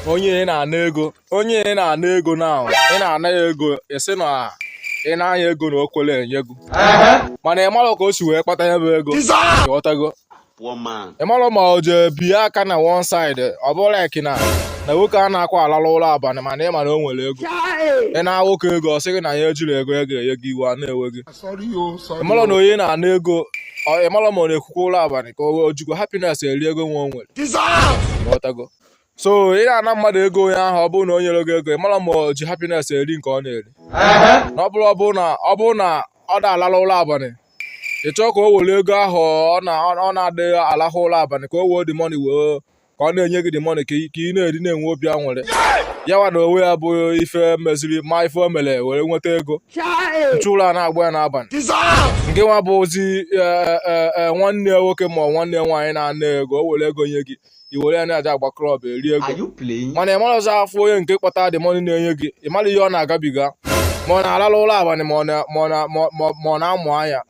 Onye ị na-ana ego, onye ị na-ana ego na ị na-ana ya ego, ị sị na ị na-anya ego na o kwere enye gị, mana ị marọ ka o si wee kpata ya bụ ego. Ịghọtago? Poor man. Ị marọ ma o jee bie aka na one side. Ọ bụrụ like na nwoke a na-akwa alala ụlọ abalị, mana ị ma na o nwere ego. Ị na nwoke ego, ọ sị gị na ya ejiri ego ya ga-enye gị, iwe a na-ewe gị. Ị marọ na onye na-ana ego, ị marọ ma ọ na-ekwukwa ụlọ abalị, ka o jikwa happiness eri ego nwa o nwere. Ịghọtago? So ị na-ana mmadụ ego, onye ahụ, ọ bụrụ na o nyere gị ego, ị mara ma o ji happiness eri nke ọ na-eri, na ọ bụrụ na ọ da-alala ụlọ abalị, ị chọọ ka o were ego ahụ ọ na-adịghị alahụ ụlọ abalị, ka o wee the money wee ka ọ na-enye gị the money, ka ị na-eri, na-enwe obi aṅụrị. Ya nwa na onwe ya bụ ife meziri ma ife o mere were nweta ego, nchu ụlọ a na-agba ya n'abalị. Nke nwa bụ ozi nwanne ya nwoke ma ọ nwanne ya nwaanyị na-ana ego, o were ego nye gị, i were ya na-aja agba club, eri ego. Are you playing? Mana ị mara ọzọ afọ onye nke kpata the money na-enye gị, ị mara ihe ọ na-agabiga, ma ọ na-alala ụlọ abalị, ma ọ na-amụ anya.